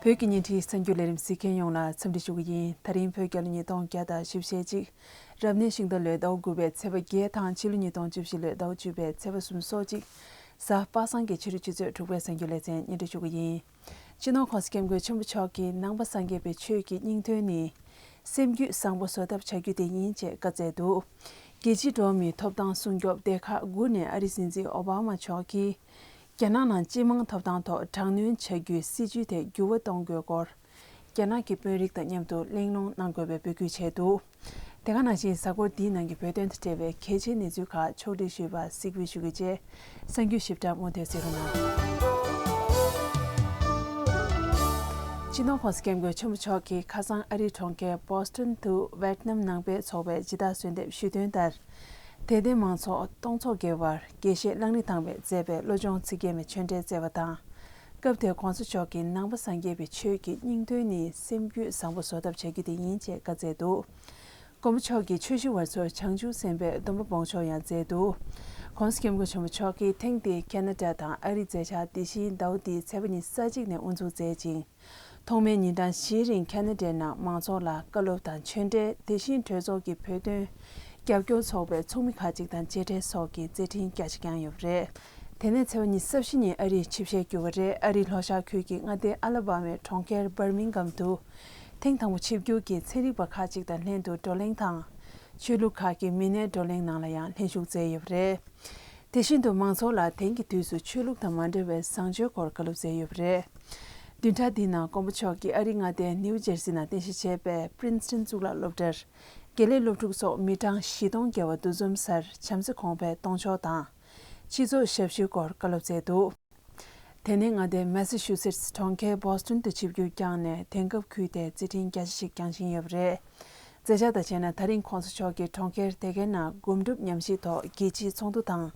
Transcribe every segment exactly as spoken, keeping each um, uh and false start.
བོད་ཀྱི་བརྙན་འཕྲིན་གསར་འགྱུར་ལས་རིམ་གཟིགས་མཁན་ཡོངས་ལ་འཚམས་འདྲི་ཞུ་གི་ཡིན། ད་རིང་བོད་རྒྱལ་ལོ་ཉིས་སྟོང་བརྒྱ་དང་བཞི་བཅུ་ཞེ་གཅིག་རབ་གནས་ཤིང་རྟ་ལོའི་ཟླ་བ་དགུ་པའི་ཚེས་པ་བརྒྱད་དང་ཕྱི་ལོ་ཉིས་སྟོང་བཅུ་བཞི་ལོའི་ཟླ་བ་བཅུ་པའི་ཚེས་པ་སོ་གཅིག་གཟའ་པ་སངས་ཀྱི་ཕྱི་དྲོ་ཆུ་ཚོད་དྲུག་པའི་གསར་འགྱུར་ལེ་ཚན་སྙན་སྒྲོན་ཞུ་གི་ཡིན། སྤྱི་ནོར་༸གོང་ས་༸སྐྱབས་མགོན་ཆེན་པོ་མཆོག་གིས་ནང་པ་སངས་རྒྱས་པའི་ཆོས་ཀྱི་སྙིང་དོན་ནི། སེམས་རྒྱུད་བཟང་པོ་བཟོ་ཐབས་བྱ་རྒྱུ་དེ་ཡིན་ཅེས་བཀའ་སྩལ་འདུག་རྒྱལ་སྤྱིའི་འགྲོ་བ་མིའི་ཐོབ་ཐང་སྲུང་སྐྱོབ་སྡེ་ཁག་དགུ་ནས་ཨ་རིའི་སྲིད་འཛིན་ཨོ་བྷ་མ་མཆོག་གིས། རྒྱ་ནག་ནང་སྤྱི་དམངས་ཐོབ་ཐང་ཐོག་དྲག་གནོན་བྱ་རྒྱུའི་སྲིད་བྱུས་དེ་འགྱུར་བ་གཏོང་དགོས་སྐོར། རྒྱ་ནག་གི་དཔོན་རིགས་དང་མཉམ་དུ་གླེང་སློང་གནང་དགོས་པའི་འབོད་སྐུལ་བྱས་འདུག་དེ་ག་ནང་བཞིན་གཟའ་འཁོར་འདིའི་ནང་གི་བོད་དོན་དང་འབྲེལ་བའི་གལ་ཆེའི་གནས་ཚུལ་ཁག་ཕྱོགས་སྒྲིག་ཞུས་པ་གཟིགས་འབུལ་ཞུ་གི་བྱས། གསར་འགྱུར་ཞིབ་ཕྲ་མུ་མཐུད་གསན་རོགས་གནང་། སྤྱི་ནོར་༸གོང་ས་༸སྐྱབས་མགོན་ཆེན་པོ་མཆོག་གིས་ཁ་སང་ཨ་རིའི་གྲོང་ཁྱེར་བྷོ་སི་ཊོན་དུ་ཝེ་ཏི་ནམ་ནང་པའི་ཚོགས་པའི་སྤྱི་ཟླ་གསོལ་འདེབས་ཞུས་དོན་ལྟར། དད་ལྡན་མང་ཚོགས་སྟོང་ཚོ་བརྒལ་བར་དགེ་བཤེས་གླང་རི་ཐང་པས་མཛད་པའི་བློ་སྦྱོང་ཚིག་བརྒྱད་མའི་ཆོས་འབྲེལ་བསྩལ་བ་དང་། སྐབས་དེར་༸གོང་ས་མཆོག་གིས་ནང་པ་སངས་རྒྱས་པའི་ཆོས་ཀྱི་སྙིང་དོན་ནི་སེམས་རྒྱུད་བཟང་པོ་བཟོ་ཐབས་བྱ་རྒྱུ་དེ་ཡིན་ཅེས་བཀའ་སྩལ་འདུག་མགོན་པོ་མཆོག་གིས་ཆོས་ཞུ་བ་ཚོར་བྱང་ཆུབ་སེམས་དཔའི་སྡོམ་པ་སྦོམ་ཤོག་ཡང་མཛད་འདུག ༸གོང་ས་༸སྐྱབས་མགོན་ཆེན་པོ་མཆོག་གིས་ཐེངས་འདིའི་ཁ་ན་ཌ་དང་ཨ་རིའི་མཛད་འཆར་དེ་བཞིན་ཟླ་བ་འདིའི་ཚེས་པ་ཉི་ཤུ་རྩ་གཅིག་ནས་དབུ་འཛུགས་མཛད་ཅིང་། ཐོག་མའི་ཉིན་གྲངས་བཞིའི་རིང་ཁ་ན་ཌའི་ནང་མང་ཚོགས་ལ་བཀའ་སློབ་དང་ཆོས་འབྲེལ། དེ་བཞིན་གྲོས་ཚོགས་ཀྱི་བོད་དོན་རྒྱབ་སྐྱོར་ཚོགས་པའི་ཚོགས་མི་ཁག་ཅིག་དང་མཇལ་འཕྲད་སོགས་ཀྱི་མཛད་འཕྲིན་རྒྱ་ཆེ་བསྐྱངས་ཡོད་པ་རེད། དེ་ནས་ཚེས་པ་ཉི་ཤུ་རྩ་བཞི་ཉིན་ཨ་རིར་ཆིབས་ཞལ་བསྒྱུར་བ་རེད། ཨ་རིའི་ལྷོ་ཤར་ཁུལ་གྱི་མངའ་སྡེ་ཨ་ལ་བྷ་མའི་གྲོང་ཁྱེར་འབར་མིང་གྷམ་དུ། ཐེངས་དང་པོ་ཆིབས་བསྒྱུར་གྱིས་ཚན་རིག་པ་ཁག་ཅིག་དང་ལྷན་དུ་བགྲོ་གླེང་དང་། ཆོས་ལུགས་ཁག་གི་མི་སྣའི་བགྲོ་གླེང་ནང་ལ་ཡང་ལྷན་ཞུགས་མཛད་ཡོད་པ་རེད། དེ་བཞིན་དུ་མང་ཚོགས་ལ་དེང་གི་དུས་སུ་ཆོས་ལུགས་དང་མ་འབྲེལ་བའི་བཟང་སྤྱོད་སྐོར་བཀའ་སློབ་སྩལ་ཡོད་པ་རེད། བདུན་ཕྲག་འདིའི་ནང་མགོན་པོ་མཆོག་གིས་ཨ་རིའི་མངའ་སྡེ་ནིའུ་ཇར་སི་ནང་རྟེན་གཞི་བྱས་པའི་པྲིན་སི་ཊོན་གཙུག་ལག་སློབ་གྲྭར། དགེ་ལས་སློབ་ཕྲུག་སོགས་མི་གྲངས་བཞི་སྟོང་བརྒལ་བ་འདུ་འཛོམས་སར་བྱམས་བརྩེ་གོང་འཕེལ་གཏོང་ཕྱོགས་དང་། སྤྱི་ཚོགས་ཞབས་ཞུའི་སྐོར་བཀའ་སློབ་སྩལ་འདུག་དེ་ནས་མངའ་སྡེ་མེ་ས་ཆུ་སེ་ཊི་སི་གྲོང་ཁྱེར་བྷོ་སི་ཊོན་དུ་ཆིབས་བསྒྱུར་བསྐྱངས་ནས་དེང་སྐབས་ཁུལ་དེར་མཛད་འཕྲིན་རྒྱ་ཆེ་ཞིག་བསྐྱངས་བཞིན་ཡོད་པ་རེད། མཛད་འཆར་དང་བཅས་ན་ད་རིང་༸གོང་ས་མཆོག་གིས་གྲོང་ཁྱེར་དེ་གའི་ནང་སྒོམ་སྒྲུབ་ཉམས་ཞིབ་ཐོག་རྒྱལ་སྤྱིའི་ཚོགས་འདུ་དང་།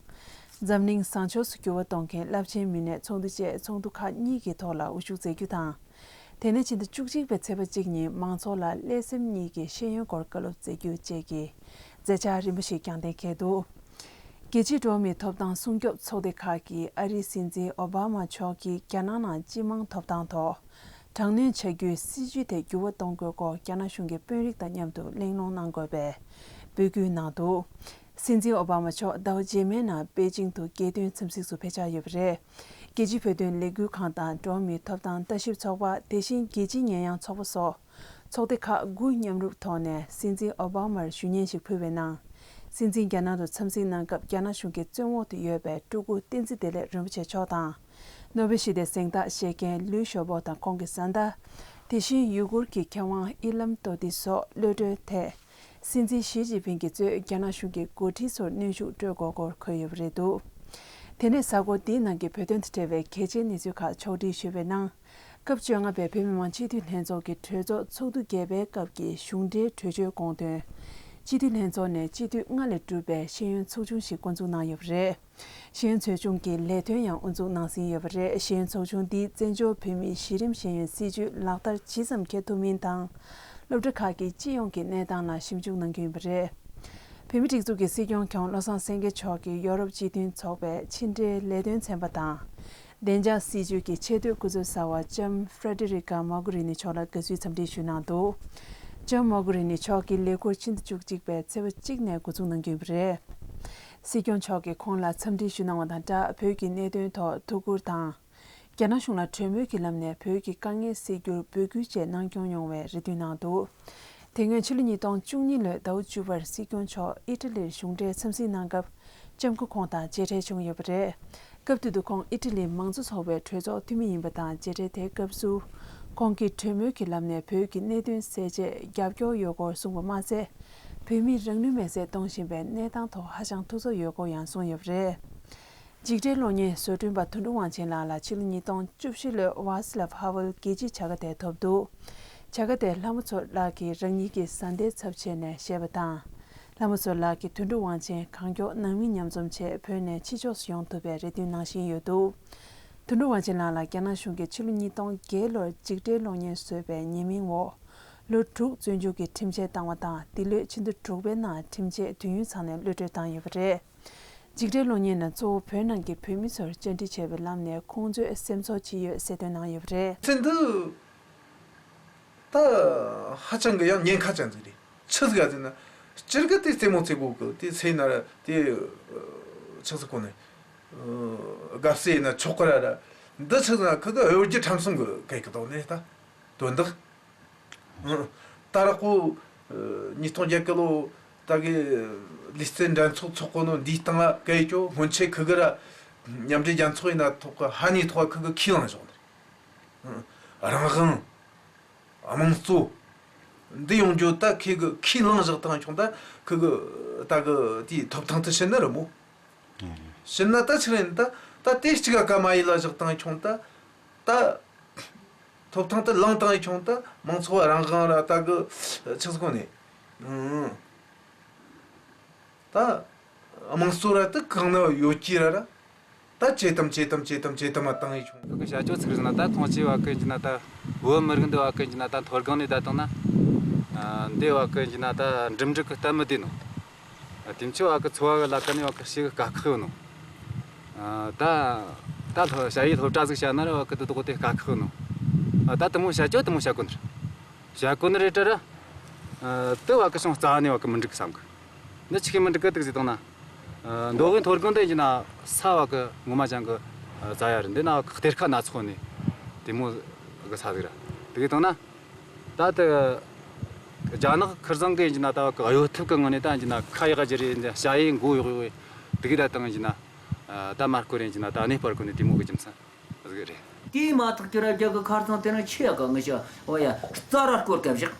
འཛམ་གླིང་བཟང་ཕྱོགས་སུ་འགྱུར་བ་གཏོང་མཁན་རླབས་ཆེན་མི་སྣའི་ཚོགས་འདུ་བཅས་ཚོགས་འདུ་ཁག་གཉིས་ཀྱི་ཐོག་ལ་དབུ་བཞུགས་མཛད་རྒྱུ་དང་། དེ་ནས་ཕྱི་ཟླ་བཅུ་གཅིག་པའི་ཚེས་པ་གཅིག་ཉིན་མང་ཚོགས་ལ་བླ་སེམས་གཉིས་ཀྱི་ཤེས་ཡོན་སྐོར་བཀའ་སློབ་སྩལ་རྒྱུ་བཅས་ཀྱི་མཛད་འཆར་རིམ་པ་ཞིག་བསྐྱངས་གཏན་འཁེལ་འདུག་རྒྱལ་སྤྱིའི་འགྲོ་བ་མིའི་ཐོབ་ཐང་སྲུང་སྐྱོབ་ཚོགས་སྡེ་ཁག་གིས་ཨ་རིའི་སྲིད་འཛིན་ཨོ་བྷ་མ་མཆོག་གིས་རྒྱ་ནག་ནང་སྤྱི་དམངས་ཐོབ་ཐང་ཐོག་དྲག་གནོན་བྱ་རྒྱུའི་སྲིད་བྱུས་དེ་འགྱུར་བ་གཏོང་དགོས་སྐོར་རྒྱ་ནག་གཞུང་གི་དཔོན་རིགས་དང་མཉམ་དུ་གླེང་སློང་གནང་དགོས་པའི་འབོད་སྐུལ་གནང་འདུག་སྲིད་འཛིན་ཨོ་བྷ་མ་མཆོག་ཟླ་བ་རྗེས་མའི་ནང་པེ་ཅིང་དུ་རྒྱལ་དོན་འཚམས་གཟིགས་སུ་ཕེབས་འཆར་ཡོད་པ་རེད། རྒྱལ་སྤྱིའི་བོད་དོན་ལས་འགུལ་ཁང་དང་འགྲོ་བ་མིའི་ཐོབ་ཐང་ལྟ་ཞིབ་ཚོགས་པ། དེ་བཞིན་རྒྱལ་སྤྱིའི་ཉེས་ཡངས་ཚོགས་པ་སོགས་ཚོགས་སྡེ་ཁག་དགུ་མཉམ་རུབ་ཐོག་ནས་སྲིད་འཛིན་ཨོ་བྷ་མར་ཞུ་སྙན་ཞིག་ཕུལ་བའི་ནང་། སྲིད་འཛིན་རྒྱ་ནག་ཏུ་འཚམས་གཟིགས་གནང་སྐབས་རྒྱ་ནག་གཞུང་གི་བཙོན་འོག་ཏུ་ཡོད་པའི་སྤྲུལ་སྐུ་བསྟན་འཛིན་བདེ་ལེགས་རིན་པོ་ཆེ་མཆོག་དང་། ནོ་བེལ་ཞི་བདེའི་གཟེངས་རྟགས་བཞེས་མཁན་ལུའི་ཞའོ་པོ་དང་ཁོང་གི་བཟའ་ཟླ། དེ་བཞིན་ཡུ་གུར་གྱི་མཁས་དབང་ཨི་ལམ་ཏོ་ཏི་སོགས་གློད་གྲོལ་ཐད། སྲིད་འཛིན་ཞི་ཅིན་ཕིང་གིས་གཙོས་རྒྱ་ནག་གཞུང་གི་འགོ་ཁྲིད་ཚོར་གནོན་ཤུགས་སྤྲོད་དགོས་སྐོར་འཁོད་ཡོད་པ་རེད་འདུག་དེ་ནས་གཟའ་འཁོར་འདིའི་ནང་གི་བོད་དོན་དང་འབྲེལ་བའི་གལ་ཆེའི་གནས་ཚུལ་ཁག་ཕྱོགས་སྒྲིག་ཞུས་པའི་ནང་། སྐབས་བཅོ་ལྔ་པའི་བོད་མི་མང་སྤྱི་འཐུས་ལྷན་ཚོགས་ཀྱི་གྲོས་ཚོགས་ཚོགས་དུས་བརྒྱད་པའི་སྐབས་ཀྱི་གཞུང་འབྲེལ་གྲོས་ཆོད་དགོངས་དོན། སྤྱི་འཐུས་ལྷན་ཚོགས་ནས་སྤྱི་འཐུས་ལྔ་ལས་གྲུབ་པའི་ཤེས་ཡོན་ཚོགས་ཆུང་ཞིག་འགོ་འཛུགས་གནང་ཡོད་པ་རེད། ཤེས་ཡོན་ཚོགས་ཆུང་གི་ལས་དོན་ཡང་དབུ་འཛུགས་གནང་ཟིན་ཡོད་པ་རེད། ཤེས་ཡོན་ཚོགས་ཆུང་འདིས་བཙན་བྱོལ་བོད་མིའི་གཞི་རིམ་ཤེས་ཡོན་སྲིད་བྱུས་ལག་བསྟར་ཇི་ཙམ་འཁེལ་ཐུབ་མིན་དང་། སློབ་གྲྭ་ཁག་གི་སྤྱི་ཡོངས་ཀྱི་གནས་སྟངས་ལ་ཞིབ་འཇུག་གནང་རྒྱུ་ཡིན་པ་རེད། བོད་མིའི་སྒྲིག་འཛུགས་ཀྱི་སྲིད་སྐྱོང་མཁས་དབང་བློ་བཟང་སེང་གེ་མཆོག་གིས་ཡོ་རོབ་སྤྱི་མཐུན་ཚོགས་པའི་ཕྱི་འབྲེལ་ལས་དོན་ཚན་པ་དང་། བདེ་འཇགས་སྲིད་བྱུས་ཀྱི་ཆེས་མཐོའི་སྐུ་ཚབ་གསར་པ་ལྕམ་ཧྥ་རེ་ཌི་རི་ཀ་མོག་གྷི་རི་ནི་མཆོག་ལ་དགའ་བསུའི་འཚམས་འདྲི་ཞུས་གནང་འདུག་ལྕམ་མོག་གྷི་རི་ནི་མཆོག་གིས་ལས་འཁུར་ཕྱི་ཟླ་བཅུ་གཅིག་པའི་ཚེས་པ་གཅིག་ནས་འགོ་འཛུགས་གནང་རྒྱུ་ཡིན་པ་རེད། སྲིད་སྐྱོང་མཆོག་གིས་ཁོང་ལ་འཚམས་འདྲི་ཞུས་གནང་བ་དང་སྦྲགས། བོད་ཀྱི་གནད་དོན་ཐོག་ཐུགས་ཁུར་དང་། རྒྱ་ནག་གཞུང་ལ་གྲོས་མོལ་གྱི་ལམ་ནས་བོད་ཀྱི་དཀའ་ངལ་སེལ་རྒྱུར་འབོད་སྐུལ་བཅས་གནང་སྐྱོང་ཡོང་བའི་རེ་འདུན་གནང་འདུག་དེ་སྔོན་ཕྱི་ལོ་ཉིས་སྟོང་བཅུ་གཉིས་ལོའི་ཟླ་བ་བཅུ་པར་སྲིད་སྐྱོང་མཆོག་ཨི་ཊ་ལིར་གཞུང་འབྲེལ་འཚམས་གཟིགས་གནང་སྐབས། ལྕམ་སྐུ་ཁོང་དང་མཇལ་འཕྲད་བྱུང་ཡོད་པ་རེད། སྐབས་དེ་དུས་ཁོང་ཨི་ཊ་ལིའི་མང་གཙོ་ཚོགས་པའི་གྲོས་ཚོགས་འཐུས་མི་ཡིན་པ་དང་། མཇལ་འཕྲད་དེའི་སྐབས་སུ། ཁོང་གིས་གྲོས་མོལ་གྱི་ལམ་ནས་བོད་ཀྱི་གནད་དོན་སེལ་ཆེད་རྒྱབ་སྐྱོར་ཡོད་སྐོར་གསུངས་པ་མ་ཟད། བོད་མིས་རང་ལུས་མེར་སྲེག་གཏོང་བཞིན་པའི་གནས་སྟངས་ཐོག་ཧ་ཅང་ཐུགས་འཚབ་ཡོད་སྐོར་ཡང་གསུངས་ཡོད་པ་རེད། འཇིགས་བྲལ་གློག་བརྙན་བཟོ་སྐྲུན་པ་དོན་གྲུབ་དབང་ཆེན་ལགས་ལ་ཕྱི་ལོ་ཉིས་སྟོང་བཅུ་བཞི་ལོའི་ཝཱ་སི་ལབ་ཧ་ཝེལ་རྒྱལ་སྤྱིའི་བྱ་དགའ་དེ་ཐོབ་འདུག་བྱ་དགའ་དེ་ལྷ་མོ་མཚོ་ལགས་ཀྱིས་རང་ཉིད་ཀྱི་བཟའ་ཟླའི་ཚབ་བྱས་ནས་བཞེས་པ་དང་། ལྷ་མོ་མཚོ་ལགས་ཀྱིས་དོན་གྲུབ་དབང་ཆེན་གང་མགྱོགས་ནང་མི་མཉམ་འཛོམས་ཆེད་བོད་ནས་ཕྱི་ཕྱོགས་སུ་ཡོང་ཐུབ་པའི་རེ་འདུན་གནང་བཞིན་ཡོད་འདུག་དོན་གྲུབ་དབང་ཆེན་ལགས་ལ་རྒྱ་ནག་གཞུང་གིས་ཕྱི་ལོ་ཉིས་སྟོང་བརྒྱད་ལོར་འཇིགས་བྲལ་གློག་བརྙན་བཟོས་པའི་ཉེས་མིང་འོག་ལོ་དྲུག་བཙོན་འཇུག་གི་ཁྲིམས་ཆད་བཏང་བ་དང་། འདི་ལོའི་ཕྱི་ཟླ་དྲུག་པའི་ནང་ཁྲིམས་ཆད་དུས་ཡུན་ཚང་ནས་གློད་གྲོལ་བཏང་ཡོད་པ་རེད། འཇིགས་བྲལ་གློག་བརྙན་ནང་གཙོ་བོ་བོད་ནང་གི་བོད་མི་ཚོར་བཅར་འདྲི་བྱས་པའི་ལམ་ནས་ཁོང་ཚོའི་སེམས་ཚོར་ཇི་ཡོད་གསལ་སྟོན་གནང་ཡོད་པ་རེད། ཚེ་འདི། ད་ཧ་ཅང་གི་ཡང་ཉེན་ཁ་ཅན་ཟིག་རེད། ཆི་ཟིག་ག་ཟེར་ན། སྤྱིར་གི་དེ་རྩེད་མོ་རྩེ་གོ་གི་དེ་ཚེ་ན་ར་དེ་ཆི་ཟིག་གོ་ནས། དགའ་བསུ་ཡིན་ན་ཆོག་གི་ར་ར། འདི་ཆི་ཟིག་ན་ཁི་གི་གཡོ་སྒྱུ་ཁྲམ་གསུམ་གི་གལ་གི་དོག་ནས་ད་དོན་དག་ད་རག་གོ། ཉིས་སྟོང་བརྒྱད་གི་ལོ་ད་གི་ལུས་རྩལ་འགྲན་ཚོགས་ཚོགས་གོ་ནོ་འདིའི་སྟེང་ལ་གལ་ཅོ་སྔོན་ཆད་ཁི་གི་ར་མཉམ་འབྲེལ་རྒྱལ་ཚོགས་ཡིན་ན་ཐོག་གི་ཧ་ནི་ཐོག་ཁི་གི་ཁས་བླངས་བཞག་ནས། རང་དབང་། དམངས་གཙོ། འདི་ཡོང་རྒྱུ་ད་ཁི་གི་ཁས་བླངས་བཞག་བཏང་ཆོག་ད་ཁི་གི་ད་གི་དེའི་ཐོབ་ཐང་དུ་ཕྱིན་ན་རི་མོ། ཕྱིན་ན་ད་ཆི་རེད་ད། ད་དེ་གཅིག་ག་ག་མ་ཡིན་ལ་བཞག་བཏང་ཆོག་ད། ད་ཐོབ་ཐང་དུ་བླངས་བཏང་ཆོག་ད་མང་ཚོགས་རང་དབང་ར་ད་གི་ཆི་ཟིག་གོ་ནས། ད་དམངས་གཙོ་ར་ད་གང་ན་ཡོད་ཀྱི་ར་ར། ད་ཇེ་དམ་ཇེ་དམ་ཇེ་དམ་ཇེ་དམ་མ་བཏང་ཡི་ཆུང་། བོད་གི་བྱ་སྤྱོད་ཚིག་རེད་ན་ད་ཁོང་ཅི་བ་ཀུན་གྱི་ན་ད་བོད་མི་རིགས་འདི་བ་ཀུན་གྱི་ན་ད་མཐོ་སྒང་ནས་ད་བཏང་ན། ཨ་འདི་བ་ཀུན་གྱི་ན་ད་འགྲིམ་འགྲུལ་གི་སྟབས་མི་བདེ་ནོ། ཨ་དེ་ཚོ་བ་གི་འཚོ་བ་གི་ལ་ཀ་ནས་བ་གི་ཞིག་དཀའ་ཁག་ཡོད་ནོ། ཨ་ད་ད་སློ་བྱ་ཡི་སློབ་གྲྭ་ཟིག་བྱ་ན་ར་བ་གི་དུ་དོག་དེ་དཀའ་ཁག་ཡོད་ནོ། ཨ་ད་དེ་མོ་བྱ་སྤྱོད་དེ་མོ་བྱ་དགོས་ནི་རེད། བྱ་དགོས་ནི་རེད་དྲ་ར། ཨ་དེ་བ་གི་ཤོང་རྩ་བ་ནས་བ་གི་མི་འགྲིག་གི་བསམ་གི། འདི་ཆི་གི་མི་འགྲིག་གི་འདུག་ཟེར་བཏང་ན། ཨ་མདོ་དབུས་མཐོ་སྒང་དེ་ཡིན་ན་ས་བ་གི་ངོ་མ་ཅང་གི་ཨ་རྩ་ཡ་རེད། འདི་ན་བ་གི་གཏེར་ཁ་སྣ་ཚོགས་ནས་དེ་མོ་གི་ས་ཟིག་ར། དེ་གི་བཏང་ན། ད་ལྟ་རྒྱ་ནག་ཁུར་ཚང་གི་ཡིན་ན་ད་བ་གི་གཡོ་ཐབས་གི་ངང་ནས་ད་ཡིན་ན་ཁ་ཡག་ཅི་རེད། འདི་བྱ་ཡི་མགོ་གཡོག་གཡོག་དེ་གི་ད་བཏང་ཡིན་ན། ཨ་ད་མར་སྐོར་ཡིན་ན་ད་གནས་སྤར་གོ་ནས་དེ་མོ་གི་རྒྱུ་མཚན་ཟིག་རེད། དེས་མ་ཐག་གི་ར་རྒྱ་གི་ཁར་ཚང་དེ་ན་ཆེ་ཡག་ག་ངི་ཤ་འོ་ཡ་རྩ་ར་སྐོར་སྐབས་བཞག་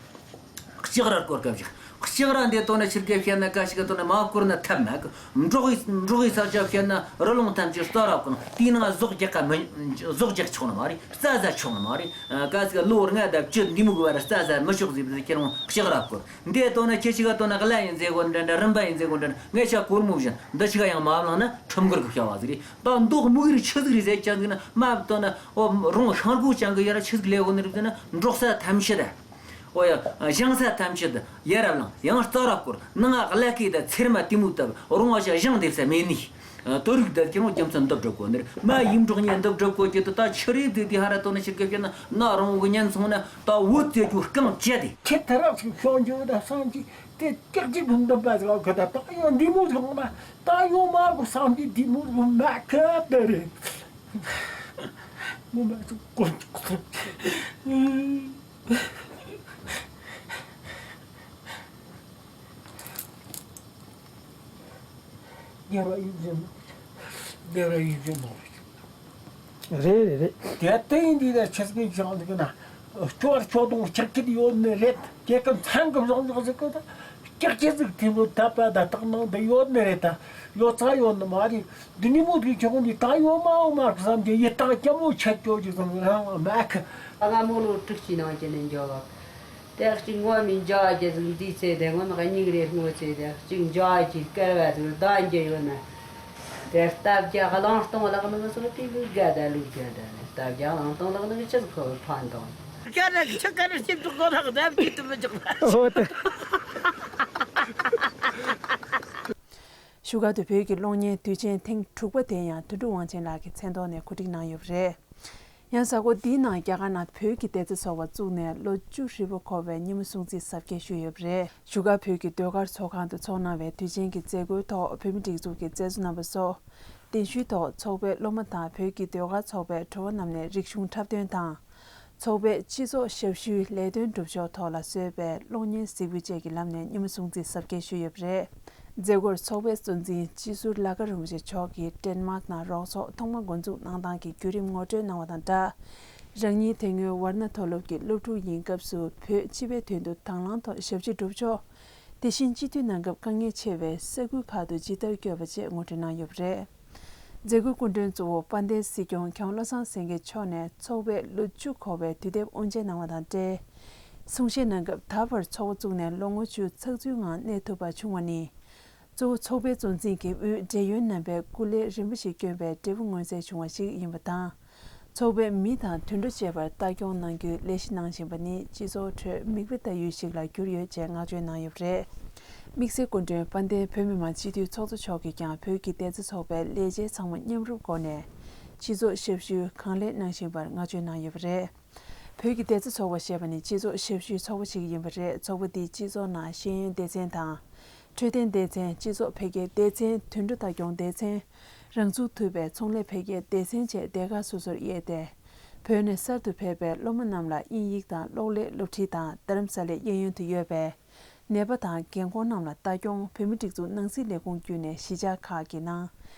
ལྕགས་ར་སྐོར་སྐབས་བཞག་ལྕགས་ར་འདི་དོ་ན་ཕྱིར་གེ་བཤད་ན་ཀ་ཞིག་གི་དོ་ན་མ་སྐོར་ན་ཐབས་མེད་གི། འབྲོག་གི་འབྲོག་གི་ས་ཆ་བཤད་ན་རི་ལུང་ཐམས་ཅད་རྩ་ར་སྐོར་དེའི་ནང་ཟོག་རྒྱག་ག་མི་ཟོག་རྒྱག་ཆོག་ནི་མ་རེད། རྩྭ་ཟ་ཆོག་ནི་མ་རེད། ཀ་ཟིག་ལོ་ལྔ་དང་བཅུ་འདི་མོ་གི་བར་རྩྭ་ཟ་མི་ཆོག་ཟིག་ཁྱེད་རང་ལྕགས་ར་སྐོར། འདི་དོ་ན་ཁྱེད་ཞིག་ག་དོ་ན་གླ་ཡིན་ཟེར་གོ་འདྲ་འདྲ་རིན་པ་ཡིན་ཟེར་གོ་འདྲ་ངས་ཤ་སྐོར་མོ་བཞིན་འདི་ཞིག་ག་ཡང་མ་བླངས་ན་ཁྲིམས་འགལ་གི་བྱ་བ་ཟིག་རེད། ད་མདོག་མིག་རིགས་ཆི་ཟིག་རེད་ཟེར་ཀྱང་ཟིག་ན་མ་བཏོན་ན་ཨོ་རོང་ཤང་སྒོ་ཅང་གི་ཡར་ཆི་ཟིག་ལས་གོ་ནི་རིགས་ཟེར་ན་འབྲོག་ས་ཐམས་ཅད་ད། ཨོ་ཡ་ཞང་ས་ཐམས་ཅད་ད་ཡར་བླངས་ཡང་རྩ་ར་བསྐོར་ནང་ང་ཀླད་ཀའི་ད་ཚེར་མ་དེ་མོ་བཏབ་རོང་བ་ཞག་ཞང་འདེབས་ས་མེད་ནི། དོ་རིག་ད་ཁྱེད་རང་རྒྱུ་མཚན་འདི་སྒྲུབ་དགོས་ནི་རེད། མ་ཡིན་འབྲོག་ཉན་འདི་སྒྲུབ་དགོས་ཀྱི་ད་ད་ཆི་རེད་དེ་དེ་ཧ་ར་དོ་ན་ཕྱིར་གི་བཤད་ན་ན་རོང་བོ་གི་ཉན་སོང་ན་ད་བོད་ཙེ་ཀྱུ་རྐང་བཅད་དེ། ཁྱེད་ད་རག་ཅིག་ཤོང་རྒྱུ་ད་བསམ་གྱི། དེ་སྐྱག་ཅིག་གི་འདུན་པ་ཟིག་གི་ད་ད་ཡོང་འདི་མོ་ཟིག་མ་ད་ཡོང་མ་གོ་བསམ་གྱི་འདི་མོ་ཟིག་མ་ཁ་ད་རེད། མོ་མ་ཟིག་གོ་འཇུག་སོང་། རྒྱལ་བ་ཡིད་བཞིན་ནོར། རྒྱལ་བ་ཡིད་བཞིན་ནོར། རེད་རེད་རེད། དེ་ལྟ་ཡིན་དུས་ད་ཆི་ཟིག་བྱུང་འདུག་ན། སྐྱོ་བར་ཁྱོད་དང་སྐྱག་ཁྱི་ཡོད་ནི་རེད། དེ་གི་མཚན་གི་བཟང་ཟག་ཟིག་གི་ད། སྐྱག་ཁྱི་ཟིག་དེ་ལོ་ད་པ་ད་དག་ནང་དུ་ཡོད་ནི་རེད་ད། ཡོད་ཚ་ཡོད་ནི་མ་རེད། འདི་ནི་མོ་དེ་ཁྱོད་ནི་ད་ཡོད་མ་འོ་མ་བསམ་གྱི་ཡིད་ཐག་སྐྱ་མོ་ཆད་ཀྱོ་ཅིག་བསམ་རང་མ་ཁི། ང་མོ་ལོ་དྲུག་ཅུའི་ནང་གི་ནས་འཇོག་ག་དེ་གཅིག་ངོ་མི་འཇོག་རྒྱུ་ཟིག་འདི་ཚེ་དེ་ངོ་མ་གཉིས་རེ་སྔོ་ཚེ་དེ་གཅིག་འཇོག་རྒྱུ་སྐལ་བ་ཟིག་ལྡན་རྒྱུ་ཡོད་ན། དེ་སྟབས་རྒྱ་གླང་སྟོང་ལག་ནི་སོགས་དེ་ལུས་དགའ་ད་ལུས་དགའ་ད་ནི་སྟབས་རྒྱ་གླང་སྟོང་ལག་ནི་ཆི་ཟིག་ཁོ་ཕན་དང་། ཀ་ར་ཆི་ཀ་ར་ཞིབ་ཏུ་གོ་ལག་རབ་ཀྱིས་དུ་མི་འཇོག་ན། འོ་ད། བཞུགས་སྒར་དུ་བོད་ཀྱི་གློག་བརྙན་དུས་ཆེན་ཐེངས་དྲུག་པ་དེ་ཡང་དོན་གྲུབ་དབང་ཆེན་ལགས་ཀྱི་མཚན་ཐོག་ནས་གོ་སྒྲིག་གནང་ཡོད་པ་རེད། ཡང་གཟའ་འཁོར་འདིའི་ནང་རྒྱ་གར་ནང་བོད་ཀྱི་བདེ་རྩ་ཚོགས་པ་བཙུགས་ནས་ལོ་བཅུ་ཧྲིལ་པོ་འཁོར་བའི་ཉིན་མོ་སྲུང་བརྩི་གཟབ་རྒྱས་ཞུས་ཡོད་པ་རེད། བཞུགས་སྒར་བོད་ཀྱི་ཟློས་གར་ཚོགས་ཁང་དུ་ཚོགས་གནང་བའི་དུས་ཆེན་གྱི་མཛད་སྒོའི་ཐོག་བོད་མིའི་སྒྲིག་འཛུགས་ཀྱི་མཛད་གཙོ་རྣམ་པ་སོགས་གདན་ཞུའི་ཐོག་ཚོགས་པའི་སློབ་མ་དང་བོད་ཀྱི་ཟློས་གར་ཚོགས་པའི་བྲོ་བ་རྣམས་ནས་རིག་གཞུང་འཁྲབ་སྟོན་དང་། ཚོགས་པའི་སྤྱི་ཚོགས་ཞབས་ཞུའི་ལས་དོན་སྒྲུབ་ཕྱོགས་ཐོག་ལ་བཟོས་པའི་གློག་བརྙན་གཟིགས་འབུལ་བཅས་ཀྱི་ལམ་ནས་ཉིན་མོ་སྲུང་བརྩི་གཟབ་རྒྱས་ཞུས་ཡོད་པ་རེད། མཛད་སྒོར་ཚོགས་པའི་གཙོ་འཛིན་སྤྱི་ཟུར་ལྷ་དགའ་རིན་པོ་ཆེ་མཆོག་གིས་ཀྲེན་མཱག་ནང་རོགས་ཚོགས་ཐོག་མ་འགོ་འཛུགས་གནང་སྟངས་ཀྱི་བརྒྱུད་རིམ་ངོ་སྤྲོད་གནང་བ་དང་སྦྲགས། རང་ཉིད་དེ་སྔོན་ཝར་ན་མཐོ་སློབ་ཀྱི་སློབ་ཕྲུག་ཡིན་སྐབས་སུ་བོད་སྤྱི་པའི་དོན་དུ་དང་བླངས་ཐོག་ཞབས་ཕྱི་སྒྲུབ་ཕྱོགས། དེ་བཞིན་སྤྱི་འཐུས་གནང་སྐབས་དཀའ་ངལ་ཆེ་བའི་ས་ཁུལ་ཁག་ཏུ་ཇི་ལྟར་བསྐྱོད་པ་བཅས་ངོ་སྤྲོད་གནང་ཡོད་པ་རེད། མཛད་སྒོའི་སྐུ་མགྲོན་གཙོ་བོ་དཔལ་ལྡན་སྲིད་སྐྱོང་མཁས་དབང་བློ་བཟང་སེང་གེ་མཆོག་ནས་ཚོགས་པའི་ལོ་བཅུ་འཁོར་བའི་དུས་དེབ་དབུ་འབྱེད་གནང་བ་དང་འབྲེལ། གསུང་བཤད་གནང་སྐབས་ད་བར་ཚོགས་པ་བཙུགས་ནས་ལོ་ངོ་བཅུ་ཚགས་ཚུད་ངང་གནས་ཐུབ་པ་བྱུང་བ་ནི། གཙོ་བོ་ཚོགས་པའི་གཙོ་འཛིན་གྱི་དབུས་འབྲེལ་ཡོད་རྣམ་པས་སྐུ་ལས་རིམ་པ་ཞིག་བསྐྱོན་པའི་འབྲས་བུ་མངོན་གསལ་བྱུང་བ་ཞིག་ཡིན་པ་དང་། ཚོགས་པའི་མི་དང་དུད་འགྲོ་བཅས་པར་ལྟ་སྐྱོང་གནང་རྒྱུའི་ལས་གཞི་གནང་བཞིན་པ་ནི་སྤྱི་ཚོགས་ཁྲོད་མིག་དཔེ་ལྟ་ཡུལ་ཞིག་ལ་གྱུར་ཡོད་ཅེས་བསྔགས་བརྗོད་གནང་ཡོད་པ་རེད། དམིགས་བསལ་སྐུ་མགྲོན་དཔལ་ལྡན་བོད་མི་མང་སྤྱི་འཐུས་ཚོགས་གཙོ་མཆོག་གིས་ཀྱང་བོད་ཀྱི་བདེ་རྩ་ཚོགས་པའི་ལས་བྱེད་ཚང་མ་མཉམ་རུབ་སྒོ་ནས་སྤྱི་ཚོགས་ཞབས་ཞུ་གང་ལེགས་གནང་བཞིན་པར་བསྔགས་བརྗོད་གནང་ཡོད་པ་རེད། བོད་ཀྱི་སྡེ་རྩ་ཚོགས་པ་ཞེས་པ་ནི་སྤྱི་ཚོགས་ཞབས་ཞུའི་ཚོགས་པ་ཞིག་ཡིན་པ་རེད། ཚོགས་པ་འདིའི་སྤྱི་ཚོགས་ནང་ཤེས་ཡོན་སྡེ་ཚན་དང་། འཕྲོད་བསྟེན་སྡེ་ཚན། སྤྱི་ཚོགས་འཕེལ་རྒྱས་སྡེ་ཚན། དུད་འགྲོ་ལྟ་སྐྱོང་སྡེ་ཚན། རང་ཚུགས་ཐུབ་པའི་ཚོང་ལས་འཕེལ་རྒྱས་སྡེ་ཚན་བཅས་སྡེ་ཁག་སོ་སོར་དབྱེ་སྟེ། བོད་ནས་གསར་དུ་ཕེབས་པའི་སློབ་མ་རྣམས་ལ་དབྱིན་ཡིག་དང་གློག་ཀླད་སློབ་ཁྲིད་དང་། རྡ་རམ་ས་ལའི་གཡས་གཡོན་དུ་ཡོད་པའི་ནད་པ་དང་རྒན་འཁོགས་རྣམས་ལ་ལྟ་སྐྱོང་། བོད་མིའི་སྒྲིག་འཛུགས་ནང་སྲིད་ལས་ཁུངས་བརྒྱུད་ནས་གཞིས་ཆགས་ཁག་གི་ནང་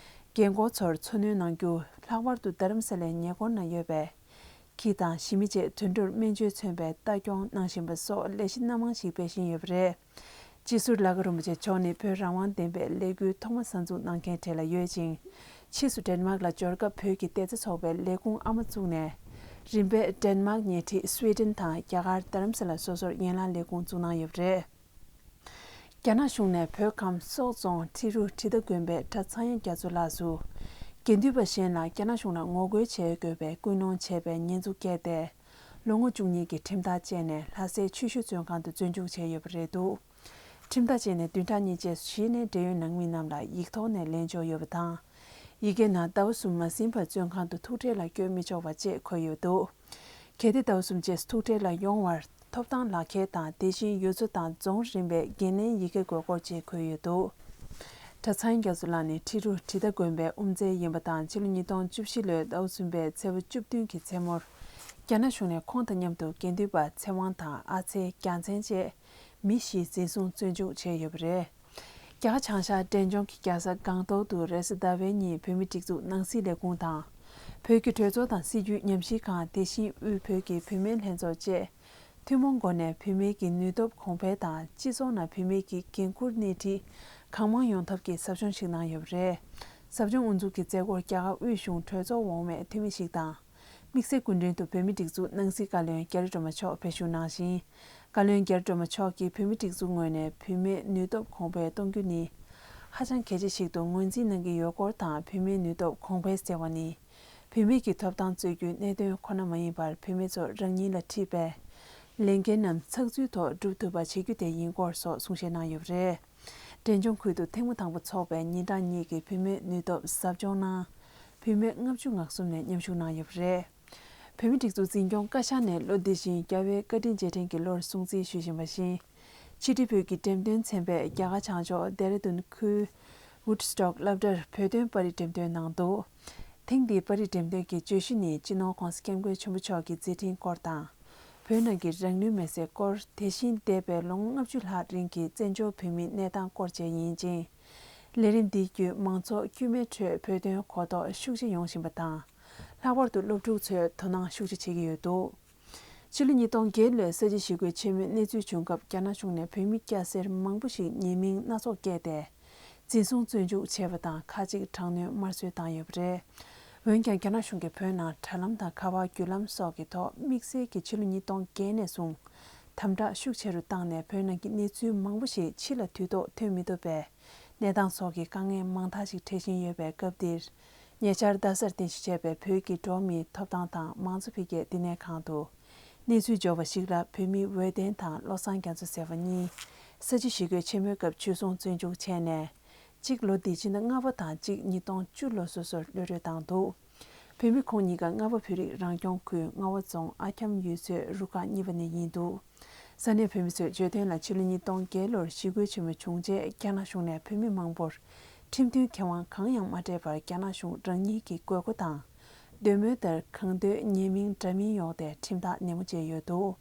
རྒན་འཁོགས་ཚོར་འཚོ་སྣོན་གནང་རྒྱུ། ལྷག་པར་དུ་རྡ་རམ་ས་ལའི་ཉེ་འཁོར་ན་ཡོད་པའི་ཁྱི་དང་ཞི་མི་བཅས་དུད་འགྲོར་སྨན་བཅོས་མཚོན་པའི་ལྟ་སྐྱོང་གནང་བཞིན་པ་སོགས་ལས་གཞི་སྣ་མང་ཞིག་སྤེལ་བཞིན་ཡོད་པ་རེད། སྤྱི་ཟུར་ལ་ཁ་རིན་པོ་ཆེ་མཆོག་ནི་བོད་རང་དབང་བདེན་པའི་ལས་འགུལ་ཐོག་མ་གསར་འཛུགས་གནང་མཁན་གྲས་ལ་ཡོད་ཅིང་། ཕྱིས་སུ་ཌེན་མཱག་ལ་འབྱོར་སྐབས་བོད་ཀྱི་སྡེ་རྩ་ཚོགས་པའི་ལས་ཁུངས་ཨ་མ་བཙུགས་ནས། རིམ་པས་ཌེན་མཱག་ཉེ་འཁྲིས་སུའེ་ཌེན་དང་རྒྱ་གར་རྡ་རམ་ས་ལ་སོ་སོར་ཡན་ལག་ལས་ཁུངས་བཙུགས་གནང་ཡོད་པ་རེད། རྒྱ་ནག་གཞུང་ནས་བོད་ཁམས་སོག་རྫོང་ཁྲི་རུ་ཁྲི་ཐ་དགོན་པའི་གྲྭ་ཚངས་དབྱངས་རྒྱ་མཚོ་ལགས་སུ། དགེ་འདུན་པ་གཞན་ལ་རྒྱ་ནག་གཞུང་ལ་ངོ་རྒོལ་བྱེད་དགོས་པའི་སྐུལ་སློང་བྱས་པའི་ཉེས་འཛུགས་བཀལ་ཏེ། ལོ་ངོ་བཅུ་གཉིས་ཀྱི་ཁྲིམས་ཐག་བཅད་ནས་ལྷ་སའི་ཆུ་ཤུར་བཙོན་ཁང་དུ་བཙོན་འཇུག་བྱས་ཡོད་པ་རེད་འདུག་ཁྲིམས་ཐག་བཅད་ནས་བདུན་ཕྲག་གཉིས་རྗེས་སུ་གཞི་ནས་འབྲེལ་ཡོད་ནང་མི་རྣམས་ལ་ཡིག་ཐོག་ནས་ལན་འབྱོར་ཡོད་པ་དང་། ཡི་གེ་ནང་ཟླ་བ་གསུམ་མ་ཟིན་བར་བཙོན་ཁང་དུ་ཐུག་འཕྲད་ལ་བསྐྱོད་མི་ཆོག་པ་བཅས་འཁོད་ཡོད་འདུག་གལ་ཏེ་ཟླ་བ་གསུམ་རྗེས་སུ་ཐུག་འཕྲད་ལ་ཡོང་བར་ཐོབ་ཐང་ལག་ཁྱེར་དང་། དེ་བཞིན་ཡུལ་ཚོ་དང་རྫོང་རིམ་པའི་འགན་ལེན་ཡི་གེ་དགོས་སྐོར་བཅས་འཁོད་ཡོད་འདུག་གྲྭ་ཚངས་དབྱངས་རྒྱ་མཚོ་ལགས་ནི་ཁྲི་རུ་ཁྲི་ཐ་དགོན་པའི་དབུ་མཛད་ཡིན་པ་དང་། ཕྱི་ལོ་ཉིས་སྟོང་བཅུ་བཞི་ལོའི་ཟླ་བ་གསུམ་པའི་ཚེས་པ་བཅུ་བདུན་གྱི་མཚན་མོར། རྒྱ་ནག་གཞུང་ནས་ཁོང་དང་མཉམ་དུ་དགེ་འདུན་པ་ཚེ་དབང་དང་། ཨ་ཚེ། རྒྱལ་མཚན་བཅས་མི་བཞི་འཛིན་བཟུང་བཙོན་འཇུག་བྱས་ཡོད་པ་རེད། རྒྱ་གར་བྱང་ཤར་འབྲས་ལྗོངས་ཀྱི་རྒྱལ་ས་སྒང་ཏོག་ཏུ་རེས་གཟའ་ཟླ་བའི་ཉིན་བོད་མིའི་སྒྲིག་འཛུགས་ནང་སྲིད་ལས་ཁུངས་དང་། བོད་ཀྱི་གྲོས་ཚོགས་དང་སྲིད་བྱུས་ཉམས་ཞིབ་ཁང་། དེ་བཞིན་དབུས་བོད་ཀྱི་བུད་མེད་ལྷན་ཚོགས་བཅས་ཐུན་མོང་སྒོ་ནས་བུད་མེད་ཀྱི་ནུས་སྟོབས་གོང་འཕེལ་དང་། སྤྱི་ཚོགས་ནང་བུད་མེད་ཀྱི་འགན་འཁུར་སྣེ་ཁྲིད་གང་མང་ཡོང་ཐབས་ཀྱི་ཟབ་སྦྱོང་ཞིག་གནང་ཡོད་པ་རེད། ཟབ་སྦྱོང་དབུ་འཛུགས་ཀྱི་མཛད་སྒོར་རྒྱ་གར་དབུས་གཞུང་གྲོས་ཚོགས་འོག་མའི་འཐུས་མི་ཞིག་དང་། དམིགས་བསལ་སྐུ་མགྲོན་དུ་བོད་མིའི་སྒྲིག་འཛུགས་ནང་སྲིད་བཀའ་བློན་རྒྱ་རི་སྒྲོལ་མ་མཆོག་བར་ཞུགས་གནང་ཞིང་། བཀའ་བློན་རྒྱ་རི་སྒྲོལ་མ་མཆོག་གིས་བོད་མིའི་སྒྲིག་འཛུགས་ངོས་ནས་བུད་མེད་ནུས་སྟོབས་གོང་འཕེལ་གཏོང་རྒྱུ་ནི་ཧ་ཅང་གལ་ཆེ་ཞིག་ཏུ་ངོས་འཛིན་གནང་གི་ཡོད་སྐོར་དང་། བུད་མེད་ནུས་སྟོབས་གོང་འཕེལ་ཟེར་བ་ནི། བུད་མེད་ཀྱི་ཐོབ་ཐང་རྩོད་རྒྱུའི་གནད་དོན་ཁོ་ན་མ་ཡིན་པར། བུད་མེད་ཚོར་རང་ཉིད་ལ་འཁྲིས་པའི་ལས་འགན་རྣམས་ཚགས་ཚུད་ཐོག་སྒྲུབ་ཐུབ་པ་བྱེད་རྒྱུ་དེ་ཡིན་སྐོར་སོགས་གསུང་བཤད་གནང་ཡོད་པ་རེད། འབྲས་ལྗོངས་ཁུལ་དུ་ཐེངས་མ་དང་པོ་འཚོགས་པའི་ཉིན་གྲངས་གཉིས་ཀྱི་བུད་མེད་ནུས་སྟོབས་ཟབ་སྦྱོང་ནང་། བུད་མེད་ལྔ་བཅུ་ང་གསུམ་ནས་མཉམ་ཞུགས་གནང་ཡོད་པ་རེད། བོད་མིའི་སྒྲིག་འཛུགས་འཛིན་སྐྱོང་བཀའ་ཤག་ནས་ལོ་འདི་བཞིན་རྒྱལ་བའི་བཀའ་དྲིན་རྗེས་དྲན་གྱི་ལོར་སྲུང་བརྩི་ཞུ་བཞིན་པ་བཞིན། ཕྱི་དྲིལ་བོད་ཀྱི་འགྲེམས་སྟོན་ཚན་པས་རྒྱ་གར་བྱང་ཕྱོགས་ལྡེ་ར་ལྡུན་ཁུལ་Woodstock སློབ་གྲྭར་བོད་དོན་པར་རིས་འགྲེམས་སྟོན་གནང་འདུག་ཐེངས་འདིའི་པར་རིས་འགྲེམས་སྟོན་གྱི་བརྗོད་གཞི་ནི། སྤྱི་ནོར་༧གོང་ས་༧སྐྱབས་མགོན་ཆེན་པོ་མཆོག་གི་མཛད་འཕྲིན་སྐོར་དང་། བོད་ནང་གི་རང་ལུས་མེར་སྲེག་སྐོར། དེ་བཞིན་འདས་པའི་ལོ་ངོ་ལྔ་བཅུ་ལྷག་རིང་གི་བཙན་བྱོལ་བོད་མིའི་གནས་སྟངས་སྐོར་བཅས་ཡིན་ཅིང་། ལས་རིམ་འདི་བརྒྱུད་མང་ཚོགས་དཀྱུས་མའི་ཁྲོད་བོད་དོན་གོ་རྟོགས་ཤུགས་ཆེ་ཡོང་བཞིན་པ་དང་། ལྷག་པར་དུ་སློབ་ཕྲུག་ཚོས་དོ་སྣང་ཤུགས་ཆེ་བྱེད་ཀྱི་ཡོད་འདུག་ཕྱི་ལོ་ཉིས་སྟོང་བརྒྱད་ལོའི་ས་བྱི་ཞི་རྒོལ་ཆེན་མོའི་གནས་ཚུལ་བྱུང་སྐབས། རྒྱ་ནག་གཞུང་ནས་བོད་མི་སྐྱ་སེར་མང་པོ་ཞིག་ཉེས་མིང་སྣ་ཚོགས་བཀལ་ཏེ། འཛིན་བཟུང་བཙོན་འཇུག་བྱས་པ་དང་། ཁ་ཅིག་དྲག་གནོན་དམར་གསོད་བཏང་ཡོད་པ་རེད། འོན་ཀྱང་། རྒྱ་ནག་གཞུང་གིས་བོད་ནང་དྲ་ལམ་དང་། ཁ་པར་བརྒྱུད་ལམ་སོགས་ཀྱི་ཐོག་དམིགས་བསལ་གྱིས་ཕྱི་ལོ་ཉིས་སྟོང་བརྒྱད་ནས་བཟུང་དམ་དྲག་ཤུགས་ཆེ་རུ་བཏང་ནས། བོད་ནང་གི་གནས་ཚུལ་མང་པོ་ཞིག་ཕྱི་ལ་དུས་ཐོག་ཐོན་མི་ཐུབ་པའི་གནས་སྟངས་སོགས་ཀྱི་དཀའ་ངལ་མང་དག་ཞིག་འཕྲད་བཞིན་ཡོད་པའི་སྐབས་འདིར། ཉེ་ཆར་རྡ་སར་རྟེན་གཞི་བྱས་པའི་བོད་ཀྱི་འགྲོ་བ་མིའི་ཐོབ་ཐང་དང་མང་གཙོ་འཕེལ་རྒྱས་བསྟི་གནས་ཁང་དུ། གནས་ཚུལ་འབྱོར་བ་ཞིག་ལ། བོད་མི་འོད་ལྡན་དང་བློ་བཟང་རྒྱ་མཚོ་ཟེར་བ་གཉིས། ས་བྱི་ཞི་རྒོལ་ཆེན་མོའི་སྐབས་འཇུ་བཟུང་བཙོན་འཇུག་བྱས་ནས། གཅིག་ལོ་འདིའི་ཕྱི་ཟླ་ལྔ་པ་དང་། གཅིག་ཉིས་སྟོང་བཅུ་ལོ་སོ་སོར་གློད་གྲོལ་བཏང་འདུག་བོད་མི་ཁོང་གཉིས་ཀ་རྔ་བ་བོད་རིགས་རང་སྐྱོང་ཁུལ་རྔ་བ་རྫོང་ཨ་འཁྱམ་ཡུལ་ཚོའི་རུ་ཁག་གཉིས་པ་ནས་ཡིན་འདུག་ས་གནས་བོད་མི་ཚོས་བརྗོད་དོན་ལ། ཕྱི་ལོ་ཉིས་སྟོང་བརྒྱད་ལོར་ཞི་རྒོལ་ཆེན་མོ་བྱུང་རྗེས། རྒྱ་ནག་གཞུང་ནས་བོད་མི་མང་པོར་ཁྲིམས་མཐུན་ཁེ་དབང་གང་ཡང་མ་སྤྲད་པར། རྒྱ་ནག་གཞུང་རང་ཉིད་ཀྱི་དགོས་མཁོ་དང་འདོད་མོས་ལྟར་གང་འདོད་ཉེས་མིང་འདྲ་མིན་གཡོགས་ཏེ་ཁྲིམས་ཐག་ནན་མོ་བཅད་ཡོད་འདུག་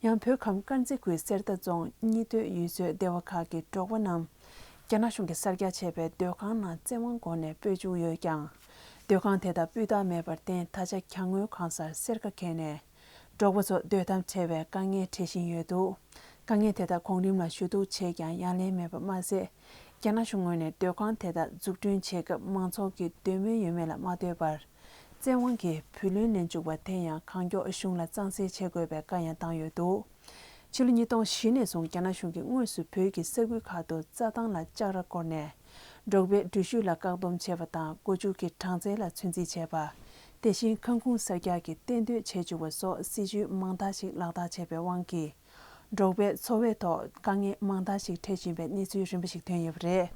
ཡང་། བོད་ཁམས་དཀར་མཛེས་ཁུལ་གསེར་རྟ་རྫོང་གཉིས་སྟོད་ཡུལ་ཚོའི་སྡེ་བ་ཁག་གི་འབྲོག་པ་རྣམས། རྒྱ་ནག་གཞུང་གིས་གསར་རྒྱག་བྱས་པའི་སྡོད་ཁང་ནང་བཙན་དབང་སྒོ་ནས་སྤོས་བཅུག་ཡོད་ཀྱང་། སྡོད་ཁང་དེ་དག་སྤུས་དག་མེད་པར་བརྟེན། ད་ཆ་གྱང་ངོས་གང་སར་གསེར་ཁ་འཁྱེར་ནས། འབྲོག་པ་ཚོ་སྡོད་ཐབས་བྲལ་བའི་དཀའ་ངལ་འཕྲད་བཞིན་ཡོད་འདུག་དཀའ་ངལ་དེ་དག་གོང་རིམ་ལ་ཞུ་གཏུག་བྱས་ཀྱང་ཡ་ལན་མེད་པ་མ་ཟད། རྒྱ་ནག་གཞུང་ངོས་ནས་སྡོད་ཁང་དེ་དག་འཛུགས་སྐྲུན་བྱེད་སྐབས་མང་ཚོགས་ཀྱི་འདོད་མོས་ཡོད་མེད་ལ་མ་ལྟོས་པར། བཙན་དབང་གིས་བུ་ལོན་ལེན་བཅུག་པ་དེ་ཡང་གང་མགྱོགས་གཞུང་ལ་གཙང་སེལ་བྱེད་དགོས་པའི་བཀའ་ཡང་བཏང་ཡོད་འདུག་ཕྱི་ལོ་ཉིས་སྟོང་བཞི་ནས་བཟུང་རྒྱ་ནག་གཞུང་གིས་དངོས་སུ་བོད་ཀྱི་ས་ཁུལ་ཁག་ཏུ་རྩྭ་ཐང་ལ་ལྕགས་ར་བསྐོར་ནས། འབྲོག་པའི་འགྲུལ་བཞུད་ལ་བཀག་སྡོམ་བྱས་པ་དང་། སྒོ་ཕྱུགས་ཀྱི་གྲངས་ཚད་ལ་ཚོད་འཛིན་བྱས་པ། དེ་བཞིན་ཁང་ཁུངས་གསར་རྒྱག་གི་གཏན་སྡོད་བྱེད་བཅུག་པ་སོགས་སྲིད་ཇུས་མང་དག་ཞིག་ལག་བསྟར་བྱས་པའི་དབང་གིས། འབྲོག་པའི་འཚོ་བའི་ཐོག་དཀའ་ངལ་མང་དག་ཞིག་འཕྲད་བཞིན་པའི་གནས་ཚུལ་རིམ་པ་ཞིག་ཐོན་ཡོད་པ་རེད།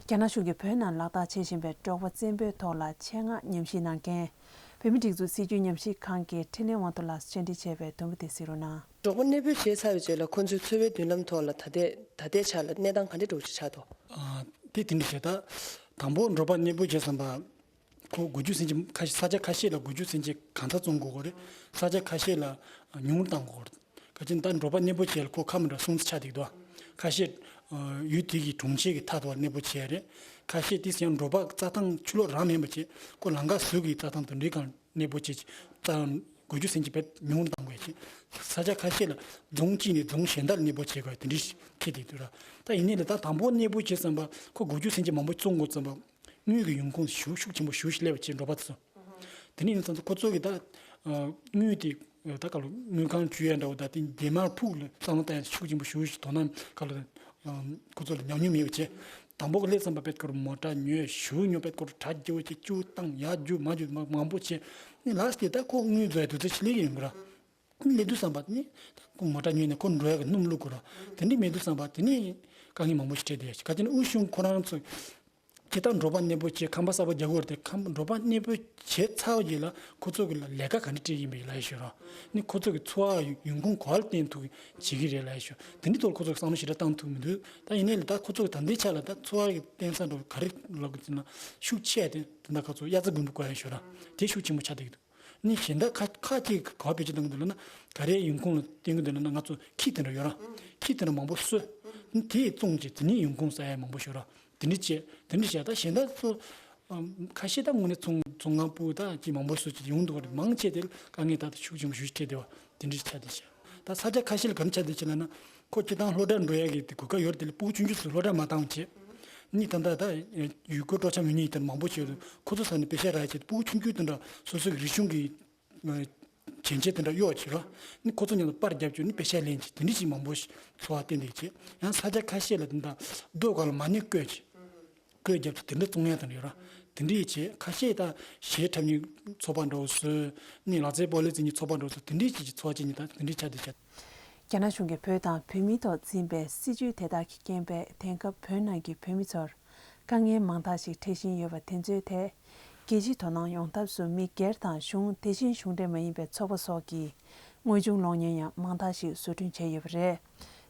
རྒྱ་ནག་གཞུང་གིས་བོད་ནང་ལག་བསྟར་བྱེད་བཞིན་པའི་འབྲོག་པ་བཙན་པོའི་ཐོག་ལ་ཆེད་མངགས་ཉམས་ཞིབ་གནང་མཁན། བོད་མིའི་སྒྲིག་འཛུགས་སྲིད་བྱུས་ཉམས་ཞིབ་ཁང་གི་འཕྲིན་ལས་དབང་རྡོར་ལགས་བཅར་འདྲི་བྱས་པའི་དུམ་བུ་དེ་གཟིགས་རོགས་གནང་། འབྲོག་པ་གནས་སྤོས་བྱས་ཚར་བའི་རྗེས་ལ་ཁོ་ཚོའི་འཚོ་བའི་མདུན་ལམ་ཐོག་ལ་ད་ལྟའི་ད་ལྟའི་ཆ་ལ་གནས་སྟངས་ག་འདྲ་འདྲ་བོ་ཞིག་ཆགས་འདུག་ཨ། དེ་དེ་འདྲ་བྱས། ད་དང་པོ་འབྲོག་པ་གནས་སྤོས་བྱས་ཙམ་པ། ཁོ་འགུལ་སྐྱོད་ཟིན་བྲིས་ཁ་ཤས། ས་ཆ་ཁ་ཤས་ལ་འགུལ་སྐྱོད་ཟིན་བྲིས་གང་ཚ་བཙོང་དགོས་ཀྱི་རེད། ས་ཆ་ཁ་ཤས་ལ་ཉུང་རུ་བཏང་དགོས་ཀྱི་རེད། ག་ཅི་ད་འབྲོག་པ་གནས་སྤོ་བྱས་ལ་ཁོ་ཁ་མི་འདྲ་སོང་ཙི་ཆགས་བསྡད་ཀྱི་འདུག་ཁ་ཤས་ཡུལ་དེ་གི་གྲོང་ཁྱེར་གྱི་མཐའ་ཐོག་གནས་སྤོ་བྱས་རེད། ཁ་ཤས་དེ་ཡང་འབྲོག་པ་རྩྭ་ཐང་ཕྱི་ལོགས་རང་མིན་པ་བྱས། ཁོ་ལམ་ཁ་ཟུར་གྱི་རྩྭ་ཐང་དེ་འདྲའི་སྒང་གནས་སྤོ་བྱས། རྩྭ་འགུལ་སྐྱོད་ཟིན་བྲིས་དཔེ་ཉུང་བཏང་དགོས་ཀྱི། ས་ཆ་ཁ་ཤས་ལ་རྫོང་གཅིག་ནས་རྫོང་གཞན་དག་ལ་གནས་སྤོ་བྱེད་དགོས་དེ་འདྲའི་ཁེལ་བསྡད་འདུག་ར། ད་ཡིན་ནའི་ལ་ད་དང་པོ་གནས་སྤོ་བྱས་ཙམ་པ་ཁོ་འགུལ་སྐྱོད་ཟིན་བྲིས་མང་པོ་བཙོང་དགོས་ཙམ་པ། དངུལ་གྱི་ཡོང་ཁུངས་ཤུགས་ཤུགས་ཆེན་པོ་ཞེ་པོ་ཞིག་སླེབས་པ་བྱས། འབྲོག་པ་དེ་ཚོ། དེ་ནས་ཡིན་ཙང་ཁོ་ཚོ་གིས་ད་དངུལ་དེ་ད་ག་ལ་དངུལ་ཁང་བཅོལ་ཡ་འདྲ་བོ། ད་དེ་རྗེས་མར་ཕུགས་ལ་བསམ་བློ་བཏང་ཡ་ཤུགས་ཆེན་པོ་ཞེ་པོ་ཞིག་དོ་སྣང་ག་ལ་ཁོ་ཚོ་ལ་ཉམས་མྱོང་མེད་པ་བྱས། དང་པོ་གི་སླེབས་ཙམ་པ་དཔེ་སྐོར་མོ་ཊ་ཉོས། ཞུ་ཉོ་དཔེ་སྐོར་གྲ་རྒྱས་པོ་བྱས། བཅུག་བཏང་། ཡར་རྒྱུག་མར་རྒྱུག་མ་མང་པོ་བྱས། ནི་ལ་སྟེ་ད་ཁོ་དངུལ་བཟོ་ཡ་དུས་ཚོད་ཅིག་སླེབས་ཀྱི་ཡོང་གི་ར། སླེབས་དུས་ཙམ་པ་ནི་ད་ཁོ་མོ་ཊ་ཉོས་ནས་ཁོ་འགྲོ་ཡ་གི་སྣུམ་བླུག་དགོས་ར། དེ་འདྲ་མེད་དུས་ཙམ་པ་དེ་ནི་དཀའ་ངལ་མང་པོ་ཞིག་འཕྲད་བསྡད་ཡ་ཞིག་ག་ཅི་ན་དབུས་གཞུང་ཁོ་རང་ཚོ་ཇི་ལྟར་འབྲོག་པ་གནས་སྤོ་བྱས་ཁང་པ་གསར་པ་རྒྱག་དགོས་རེད་དེ། ཁང་འབྲོག་པ་གནས་སྤོ་བྱས་ཚར་བ་རྗེས་ལ་ཁོ་ཚོ་གི་ལ་ལས་ཀ་ག་འདྲ་སྤྲད་ཀྱི་ཡིན་པ་ཡིན་ལབ་ཡ་ཞིག་ར། ནི་ཁོ་ཚོ་གི་འཚོ་བ་ཡོང་ཁུངས་ག་ལ་བརྟེན་ཐུབ་ཀྱི་བྱེད་ཀྱི་རེད་ལབ་ཡ་ཞིག་དེ་འདྲའི་ཐོག་ཁོ་ཚོ་གི་བསམ་བློ་ཞེ་དྲག་བཏང་ཐུབ་མི་འདུག་ད་ཡིན་ནའི་ལ་ད་ཁོ་ཚོ་གི་ད་ལྟའི་ཆ་ལ་ད་འཚོ་བ་གི་བརྟེན་ས་འདྲ་བོ་ག་རེ་ལབ་དགོས་ཟེར་ན། ཤུགས་ཆེ་བ་དེ་དེ་འདྲ་ཁ་ཚོ་གཡའ་རྩྭ་དགུན་འབུ་བརྐོ་ཡ་ཞིག་ར། དེ་ཤུགས་ཆེན་པོ་ཆགས་བསྡད་ཀྱི་འདུག་ནི་གཞན་དག་ཁ་ཁ་ཅིག་ག་བ་བེད་སྤྱོད་གཏོང་གི་འདུག་ལབ་ན། ག་རེ་ཡོང་ཁུངས་ལ་བརྟེན་གྱི་འདུག་ལབ་ན། ང་ཚོ་ཁྱི་དེ་འདྲ་ཡོད་ར། ཁྱི་དེ་འདྲ་མང་པོ་གསོ། དེ་བཙོང་བྱས་དེ་ནས་ཡོང་ཁུངས་བཙལ་ཡ་མང་པོ་ཞིག་ར། དེ་འདྲ་བྱས། དེ་འདྲ་བྱས། ད་གཞན་དག་ཚོ་ཁ་ཤས་ད་དངོས་གནས་ཚོང་ཚོང་ཁང་སྤུ་ད་ཅིག་མང་པོ་གསོ་བྱས་ཡོང་འདུག་པ་རེད། མང་ཆེ་དེ་དཀའ་ངལ་ད་ལྟ་ཤུགས་ཆེན་པོ་ཞེ་པོ་ཞིག་འཕྲད་བསྡད་པ་དེ་འདྲ་ཆགས་བསྡད་ཤག་ད་ས་ཆ་ཁ་ཤས་ལ་ག་འདྲ་ཆགས་བསྡད་ཅིག་ལབ་ན། ཁོ་སྤྱིར་བཏང་སློབ་གྲྭ་འགྲོ་ཡ་གི་དེ་གོ་སྐབས་ཡོད་རེད། དེ་ལ་སྤུ་གུ་ཆུང་ཆུང་ཚོ་སློབ་གྲྭ་མ་བཏང་བྱས། ནི་ད་ལྟ་ད་ཡུལ་སྐོར་སྤྲོ་འཆམ་ཡོད་མཁན་དེ་མང་པོ་ཞིག་ཡོད་འདུག་ཁོ་ཚོ་ས་ནས་པེ་ཤག་རག་བྱས་སྤུ་གུ་ཆུང་ཆུང་དེ་འདྲ་སོ་སོ་གི་རིག་གཞུང་གི་བྱས་རྗེས་དེ་འདྲ་གཡོག་བྱེད་རོགས། ནི་ཁོ་ཚོ་མཉམ་དུ་པར་རྒྱབ་བཅུག་ནི་པེ་ཤག་ལེན་བྱས། དེ་འདྲ་ཞིག་མང་པོ་ཞིག་འཚོ་བ་བརྟན་བསྡད་བྱས། ཡང་ས་ཆ་ཁ་ཤས་ལ་དེ་འདྲ་རྡོ་སྒང་ལ་མ་ཎི་བརྐོས་བྱས། བརྐོས་རྒྱབ་ཚུལ་དེ་འདྲ་བཙོང་ཡ་དང་ཡོད་ར། དེ་འདྲ་ཡིན་བྱས་ཁ་ཤས་ད་གཞས་འཁྲབ་མཁན་ཚོགས་པ་འདྲ་བོ་བཟོས། ནི་ལག་རྩེད་སྤོ་ལོ་རྩེ་མཁན་ཚོགས་པ་འདྲ་བོ་བཟོས། དེ་འདྲ་ཅིག་གི་འཚོ་བ་སྐྱེལ་མཁན་ད་དེ་འདྲ་ཆགས་བསྡད་ཤག་རྒྱ་ནག་གཞུང་གིས་བོད་དང་བོད་མིའི་ཐོག་འཛིན་པའི་སྲིད་བྱུས་དེ་དག་གི་རྐྱེན་པས་དེང་སྐབས་བོད་ནང་གི་བོད་མི་ཚོར་དཀའ་ངལ་མང་དག་ཞིག་འཕྲད་བཞིན་ཡོད་པ་དེ་ཚོའི་ཐད། རྒྱལ་སྤྱིའི་དོ་སྣང་ཡོང་ཐབས་སུ་མི་སྒེར་དང་གཞུང་། དེ་བཞིན་གཞུང་འབྲེལ་མ་ཡིན་པའི་ཚོགས་པ་སོགས་ཀྱིས་དངོས་བྱུང་གློག་བརྙན་ཡང་མང་དག་ཞིག་བཟོ་སྐྲུན་བྱས་ཡོད་པ་རེད།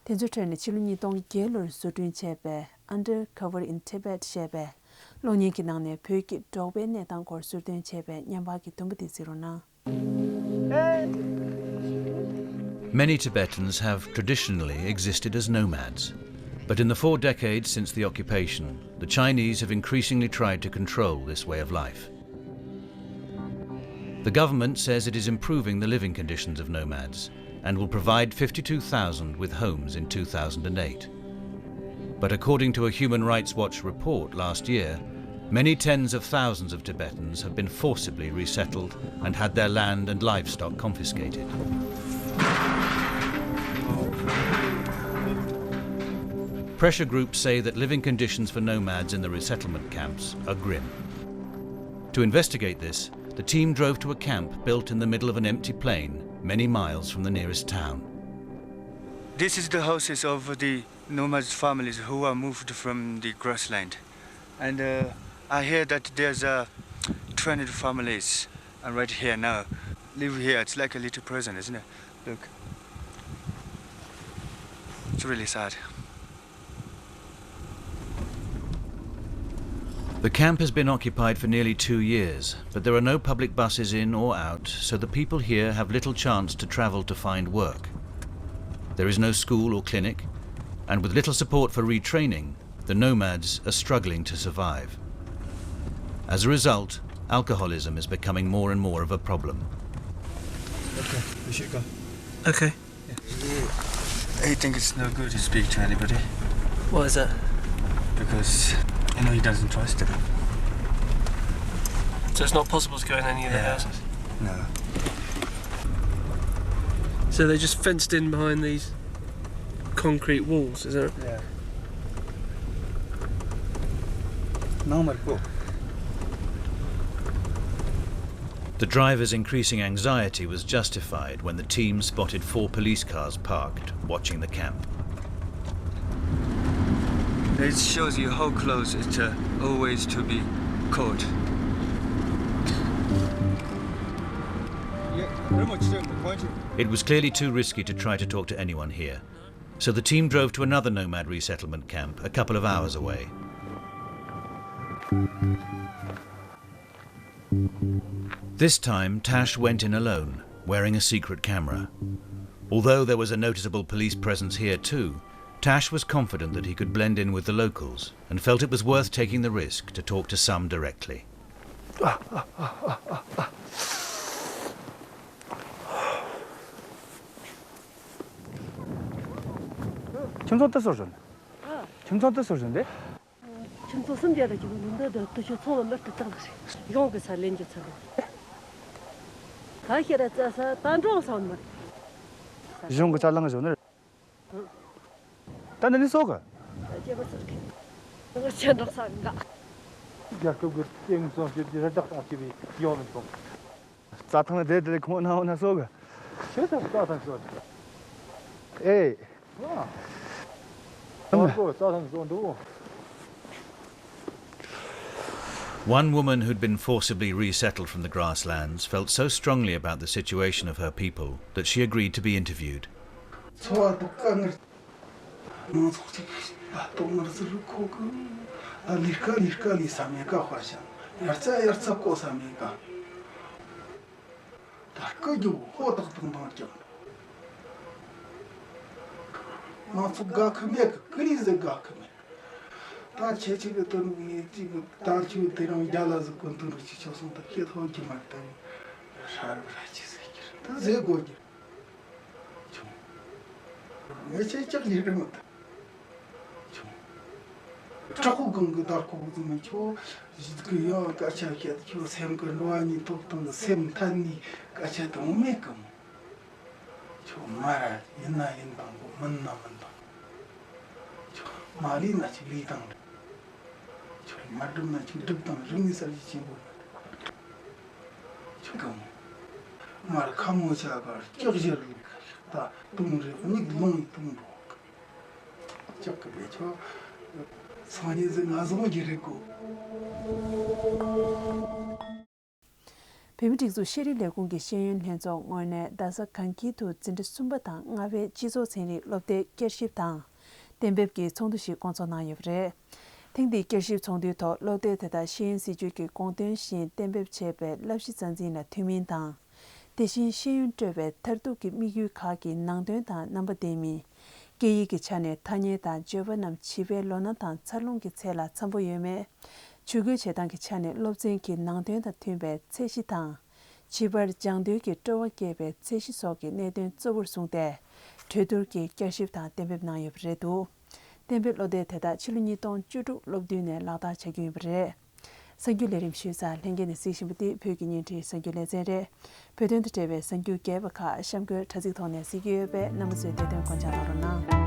དེ་ཚོའི་ཁྲོད་ནས་ཕྱི་ལོ་ཉིས་སྟོང་བརྒྱད་ལོར་བཟོ་སྐྲུན་བྱས་པའི་Undercover in Tibet ཞེས་པའི་གློག་བརྙན་གྱི་ནང་ནས་བོད་ཀྱི་འབྲོག་པའི་གནས་སྟངས་སྐོར་ཟུར་འདོན་བྱས་པའི་བརྙན་པར་གྱི་དུམ་བུ་དེ་གཟིགས་རོགས་གནང་། Many Tibetans have traditionally existed as nomads, but in the four decades since the occupation, the Chinese have increasingly tried to control this way of life. The government says it is improving the living conditions of nomads and will provide fifty-two thousand with homes in two thousand and eight. But according to a Human Rights Watch report last year, many tens of thousands of Tibetans have been forcibly resettled and had their land and livestock confiscated. Pressure groups say that living conditions for nomads in the resettlement camps are grim. To investigate this, the team drove to a camp built in the middle of an empty plain, many miles from the nearest town. This is the houses of the nomad families who are moved from the grassland. And, uh, I hear that there's, uh, two hundred families, uh, right here now. Live here, it's like a little prison, isn't it? Look. It's really sad. The camp has been occupied for nearly two years, but there are no public buses in or out, so the people here have little chance to travel to find work. There is no school or clinic, and with little support for retraining, the nomads are struggling to survive. As a result, alcoholism is becoming more and more of a problem. Okay, we should go. Okay. He, he thinks it's no good to speak to anybody. Why is that? Because, you know, he doesn't trust them. So it's not possible to go in any of the Yeah. houses? No. So they're just fenced in behind these concrete walls, is that? Yeah. Normal cook. The driver's increasing anxiety was justified when the team spotted four police cars parked, watching the camp. It shows you how close it's, uh, always to be caught. It was clearly too risky to try to talk to anyone here, so the team drove to another nomad resettlement camp a couple of hours away. This time, Tash went in alone, wearing a secret camera. Although there was a noticeable police presence here too, Tash was confident that he could blend in with the locals and felt it was worth taking the risk to talk to some directly. ཁྱིམ་ཚང་དེ་སུ་རེད། ཨ། ཁྱིམ་ཚང་དེ་སུ་རེད་འདི། ཁྱིམ་ཚང་སུམ་བརྒྱ་ལ་ཁྱིམ་ཚང་འདི་འདི་དུ་ཤོད་ཚང་མ་མི་སྤྲད་སྟངས་རེད། གཞུང་གི་ས་ལེན་རྒྱུ་ཚར་རེད། ད་ཤེས་ར་རྩ་ས་ད་འགྲོ་སོང་མ་རེད། གཞུང་གི་ས་ལང་བཞོན་ནི། ད་འདི་ནི་སོ་གི། ད་སྐྱེ་བ་ཚར་གི། ང་ཆེ་འགྲོ་ས་འགའ། རྒྱལ་ཁབ་ཀྱི་སྐྱེ་དངོས་སྲུང་སྐྱོབ་ཀྱི་རི་དྭགས་གཏོང་བྱེད་པའི་ཡོང་མི་ཐུབ། རྩྭ་ཐང་ལ་བསྡད་དེ་ཁོང་ནང་འོང་ན་སོ་གི། ཁྱོད་ད་རྩྭ་ཐང་སོ་གི། ཨེ། ཨ། ཨ་མ། ཁོ་རྩྭ་ཐང་སོ་འགྲོ། One woman who'd been forcibly resettled from the grasslands felt so strongly about the situation of her people that she agreed to be interviewed. འཚོ་བ་དང་དཀའ་ངལ། མང་ཚོགས་ཀྱི་ལྟོ་ངར་ཟིག་ལ་ཁོ་གི་ལས་ཀ་ལས་ཀ་ལས་ས་མེད་ཀ། དཔའ་ཞིང་ཡར་རྩྭ་ཡར་རྩྭ་བརྐོ་ས་མེད་ཀ། ད་སྐུ་རྒྱུ་ཧོ་ཏག་ཏག་འདང་རྒྱག། མང་ཚོགས་དགའ་གི་མེད་གི། ཀི་རིས་ཟིག་དགའ་གི་མེད། ད་ཁྱེད་ཅིག་གི་དོན་གི་ཅིག་གི་ད་ཁྱོད་དེ་རིང་རྒྱ་ལ་ཟིག་གོན་དུ་རུ་ཅིག་ཆོག་སོང་། ད་ཁྱེད་ཐོག་གི་མ་ད་ཧྲ་རུ་ཧྲ་ཅི་ཟེར་གྱི་རེད། ད་ཟེར་དགོས་གི། ཆུང་། ངས་ཁྱེད་ཅག་ལས་རིང་ད། ཆུང་། དྲག་པོ་གང་གི་བདག་པོ་ཟིག་མིན། ཁྱོད་གཞིས་ཀྱི་ཡང་སྐད་ཆ་བཤད། ཁྱོད་སེམས་ཀྱི་འགྲོ་བ་ཉིད་ཐོབ་སྟངས་ཀྱི་སེམས་མཐའ་ནས་སྐད་ཆ་དང་མེད་གི་མོ། ཁྱོད་མ་ར་ཡིན་ན་ཡིན་དང་གོ། མིན་ན་མིན་དང་། ཁྱོད་མ་ལས་ན་ཅིག་ལས་དང་། ཁྱོད་མ་སྒྲུབ་ན་ཅིག་སྒྲུབ་དང་། རིག་གནས་གསར་བརྗེ་ཆེན་པོ་ཡོད། ཁྱོད་གང་། མར་ཁ་མོ་ཆ་གར་སྐྱག་ཞལ་ལུག་ད་དུང་རེ་མིག་ལོང་ཡི་དུང་འགྲོ། ཅག་གི་བེ་ཆོ། སང་ཉིན་ཟིག་ང་བཟང་གི་རེད་གོ། བོད་མིའི་སྒྲིག་འཛུགས་ཤེས་རིག་ལས་ཁུངས་ཀྱི་ཤེས་ཡོན་ལྷན་ཚོགས་ངོས་ནས་རྡ་ས་གངས་སྐྱིད་དུ་འཛིན་གྲྭ་གསུམ་པ་དང་ལྔ་པའི་སྤྱི་ཚོགས་ཚན་རིག་སློབ་དེབ་བསྐྱར་ཞིབ་དང་གཏན་འབེབས་ཀྱི་ཚོགས་འདུ་ཞིག་བསྐོང་ཚོགས་གནང་ཡོད་པ་རེད། ཐེངས་འདིའི་བསྐྱར་ཞིབ་ཚོགས་འདུའི་ཐོག་སློབ་དེབ་དེ་དག་ཤེས་ཡོན་སྲིད་བྱུས་ཀྱི་དགོངས་དོན་བཞིན་གཏན་འབེབས་བྱས་པའི་བསླབ་གཞི་རྩ་འཛིན་ལ་མཐུན་མིན་དང་། དེ་བཞིན་ཤེས་ཡོན་སྤྲོད་པའི་མཐར་ཐུག་གི་དམིགས་ཡུལ་ཁག་གི་ནང་དོན་དང་རྣམ་པ་ལྡན་མིན། སྐད་ཡིག་གི་ཆ་ནས་ཐ་སྙད་དང་བརྗོད་པ་རྣམས་བྱིས་པའི་ལོ་ན་དང་འཚར་ལོངས་ཀྱི་ཚད་ལ་འཚམ་པོ་ཡོད་མེད། ཇུས་འགོད་བྱེད་སྟངས་ཀྱི་ཆ་ནས་སློབ་ཚན་གྱི་ནང་དོན་དང་མཐུན་པའི་ཚད་གཞི་དང་། བྱིས་པར་སྦྱང་འདོད་ཀྱི་སྤྲོ་བ་སྐྱེད་པའི་ཚད་གཞི་སོགས་ཀྱི་གནད་དོན་གཙོ་བོར་བཟུང་སྟེ། གྲོས་བསྡུར་གྱིས་བསྐྱར་ཞིབ་དང་གཏན་འབེབས་གནང་ཡོད་པ་རེད་འདུག་གཏན་འབེབས་སློབ་དེབ་དེ་དག་ཕྱི་ལོ་ཉིས་སྟོང་བཅུ་དྲུག་སློབ་བསྡུ་ནས་ལག་བསྟར་བྱ་རྒྱུ་ཡིན་པ་རེད། གསར་འགྱུར་ལས་རིམ་ཞུས་ཚར། ལྷན་རྒྱས་ནས་གཟིགས་བཞིན་པ་འདི་བོད་ཀྱི་བརྙན་འཕྲིན་གསར་འགྱུར་ལེ་ཚན་རེད། བོད་དོན་དང་འབྲེལ་བའི་གསར་འགྱུར་རྒྱས་པ་ཁག་གཤམ་འཁོད་དྲ་ཚིགས་ཐོག་ནས་གཟིགས་ཀྱི་ཡོད་པས་རྣམ་པ་ཚོས་དེ་དོན་སྐོར་སྦྱང་གནང་རོགས་གནང་།